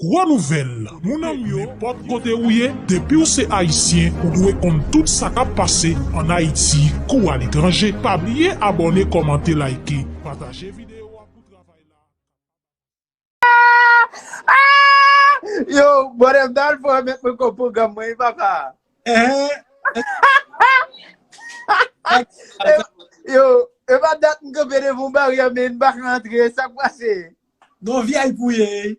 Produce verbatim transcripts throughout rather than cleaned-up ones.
Gwo nouvèl! Moun an m yo, nenpòt kote ou ye, depi w se Ayisyen, ou dwe konn tout sa k ap pase ann Ayiti kou aletranje. Pa bliye abòne, kòmante, like, pataje videyo a pou travay la. Yo, bòdè m ta al fè remèt mwen kòb pwogram mwen wi papa. Yo, e pa dat m kanpe devan yon baryè men m pa ka antre, sa k pase? Non, V I P ou ye.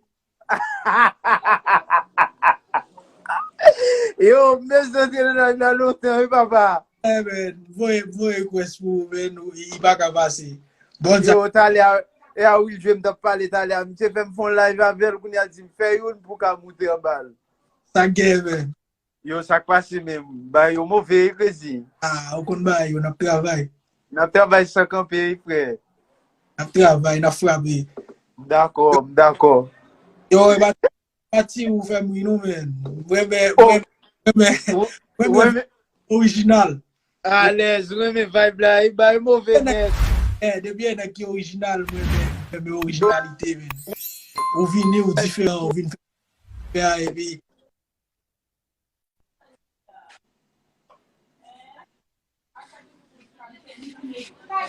Yo, m bezwen antre nan live la lontan wi papa. Hey man, voye voye request pou ou man, li pa ka pase. Bon, yo, talè a, e a Will Jwe m t ap pale talè a. Misye fè m fè yon live avè l, kounye a l di m fè youn pou w ka moute anba l. Sa k gen man? Yo, sa k pase menm? Bagay yo move wi Crazy. Ah, ou konn bagay yo, n ap travay. N ap travay san kanpe wi frè. N ap travay, n ap frape. M dakò, m dakò. Yo, e pa pati ou fè m ri non man. Mwen men, mwen men, mwen men, mwen men orijinal. Alèz, mwen men vibe la, e bay move nèt. Eh, depi e nèg ki orijinal, mwen men, mwen men orijinalite man. Ou vini, ou diferan, ou vin fè a epi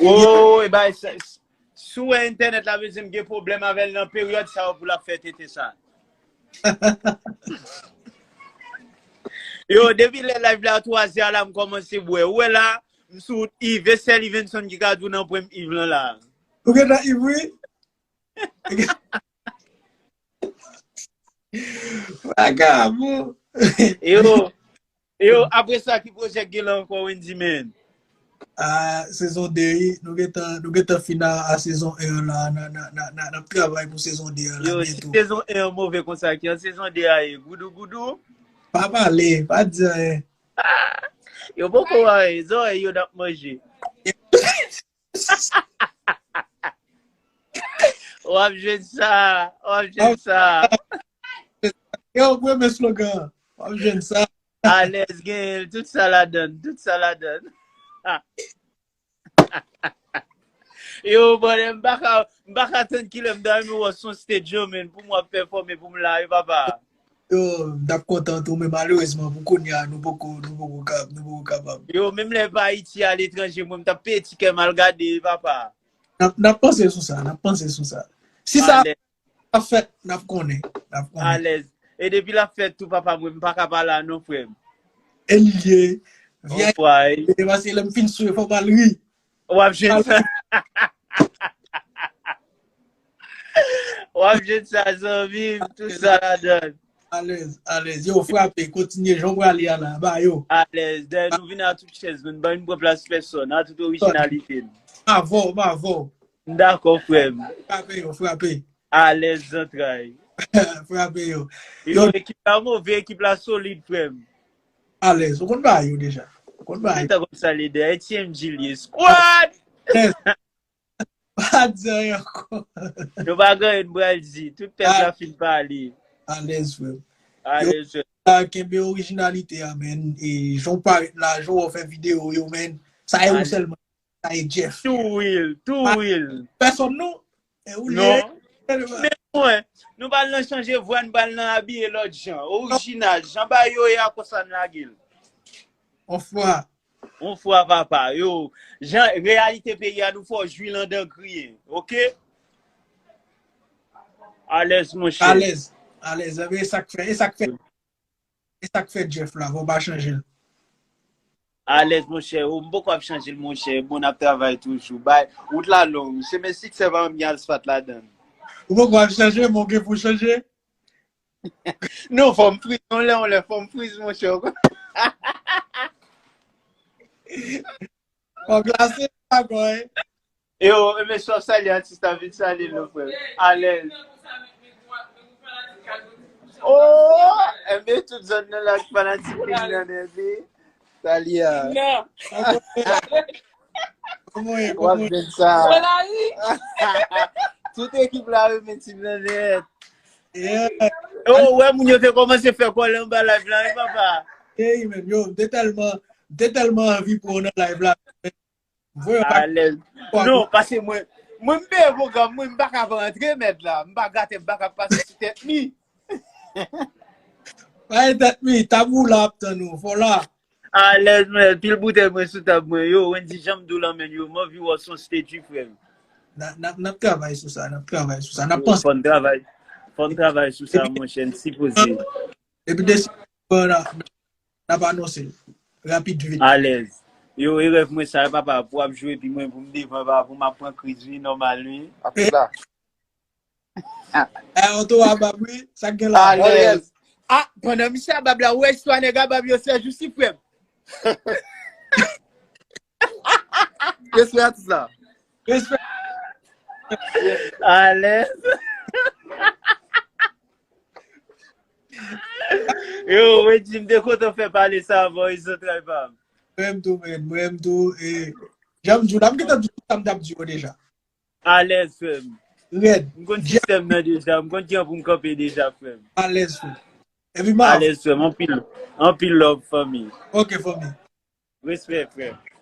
Oh, e bay, si w wè entènèt la, mesye m gen pwoblèm avè l nan peryòd sa yo pou l ap fè tete sa. Yo, depi lè live la twa zè a la, m kòmanse bwè. Ou wè la, m sou Yves, e sèl Yvenson ki ka di w nan pwen m Yves lan la. Ou gentan Yves wi? Vagabon. Yo, yo, apre sa, ki pwojè k gen la ankò, Wendy man? Ah, sezon de wi, nou gentan, nou gentan fin a, a sezon en an la, n a, n a, n a, n a, n ap travay pou sezon de an la. Yo, si byen tou. Sezon en an move konsa, ki an sezon de a ye? Goudou goudou? Pa pale, pa di anyen. Yo poko anyen, zòrèy yo n ap manje. W ap jwenn sa, w ap jwenn sa. Yo, mwen men slogan an. W ap jwenn sa. Alèz gen l, tout sa ladann, tout sa ladann. Yo, bòdè, m pa ka, m pa ka tann kilè m ta renmen wè w sou stage yo, man, pou m w ap pèfòme pou m la, wi, papa. Yo, m t ap kontan tou, men malerezman, pou kounye a, nou poko, nou poko kab, nou poko kapab. Yo, menm lè pa Ayiti, aletranje, mwen, m t ap peye tikè m al gade, wi, papa. N ap, n ap panse sou sa, n ap panse sou sa. Si sa ap fèt, n ap konnen, n ap konnen. Alèz. E depi l ap fèt tou, papa, mwen, m pa ka pa la, non, frè m. E li ye. Vye, paske lè m fin swe, fò m al ri. W ap jwenn sa. W ap jwenn sa, zanmi m, tout sa ladann. Alèz, alèz. Yo, frape, kontinye, jan w prale a la, ba yo. Alèz, dèyè nou vin a tout chèz nou, n pa vin pran plas pèsòn, a tout orijinalite n. M avè w, m avè w. M dakò, frè m. Frape yo, frape. Alèz zantray. Frape yo. Yo, ekip la move, ekip la solid, frè m. Alèz, ou konn bagay yo deja. Ou konn bagay yo. Mwen ta konn sa lide, T M G li ye. Squad! Pa di anyen ankò. Nou pa gen anyen n pral di. Tout pèp la fin pale. Alèz, frè m. Alèz, frè m. Kenbe orijinalite a, man. E jan w parèt la, jan w fè videyo yo, man. Sa e ou sèlman. Sa e Jeff. Two Will, Two Will. Pèsòn non? E ou li ye? Non. Men mwen, nou pa al nan chanje vwa, nou pa al nan abiye lòt jan. Orijinal. Jan bagay yo ye a, konsa n lage l. On fwa. On fwa papa, yo. Jan reyalite peyi a, nou fè w jwi l andan griyen, oke? Alèz monchè. Alèz, alèz. Enben e sa k fè, e sa k fè, e sa k fè Jeff la, fò w pa chanje l. Alèz monchè, o m poko ap chanje l monchè, bon n ap travay toujou. Bay, wout la long, chemen siksè pa janm gen asfalt ladann. Ou poko ap chanje, men w gen pou w chanje. Non, fò m friz, yon lè, yon lè, fò m friz, monchè. Fò glase pa kò, wi. Yo, e mesye w ap salye atis la, vin salye l non, frè m. Alèz. Oh, enben tout zòn nan la ki fanatik King nan, enben. Salye a. Kòman w ye? W ap jwenn sa. Tout ekip la renmen King nan nèt. Yo, ou wè moun yo te kòmanse fè kòlè anba live la, wi papa. Ey, men, yo, m te tèlman, m te tèlman anvi pran w nan live la. Alèz. Non, paske mwen, mwen m peye pwogram mwen, m pa ka pa rantre mèt la. M pa gate, m pa ka pase sou tèt li. Bay tèt mi, tab ou la ap tann ou, fò la. Alèz, mwen, pil boutèy mwen sou tab mwen. Yo, Wendy, jan m di w lan menm, yo, m anvi wè w s on statue, frè m. N ap travay sou sa, n ap travay sou sa. N ap panse. Fò n travay. Fò n travay sou sa, monchè, n sipoze. Epi desi, n ap anonse l. Rapid, vit. Alèz. Yo, e rèv mwen sa, papa, pou ap jwe, epi mwen, pou m devan, papa, pou m ap pran kriz, wi, nòmal, wi. Apre la. Eh, oto a bab, wi, sa k gen la? Alèz. Ah, pandan misye a bab la, ou wè istwa nèg a bab yo, se jousi, frè m. Respè atis la. Respè. Alèz. Yo, Wendy, m te kontan fè pale sa avè w, e zantray pa m. Mwen menm tou, men, mwen menm tou, e, jan m di w, la m gentan di w sa m t ap di w deja. Alèz, frè m. Rèd. M konn sistèm nan deja, m konn kijan pou m kanpe deja, frè m. Alèz, frè m. Epi ma. Alèz, frè m. Anpil, anpil love, fanmi. Ok, fanmi. Respè, frè m.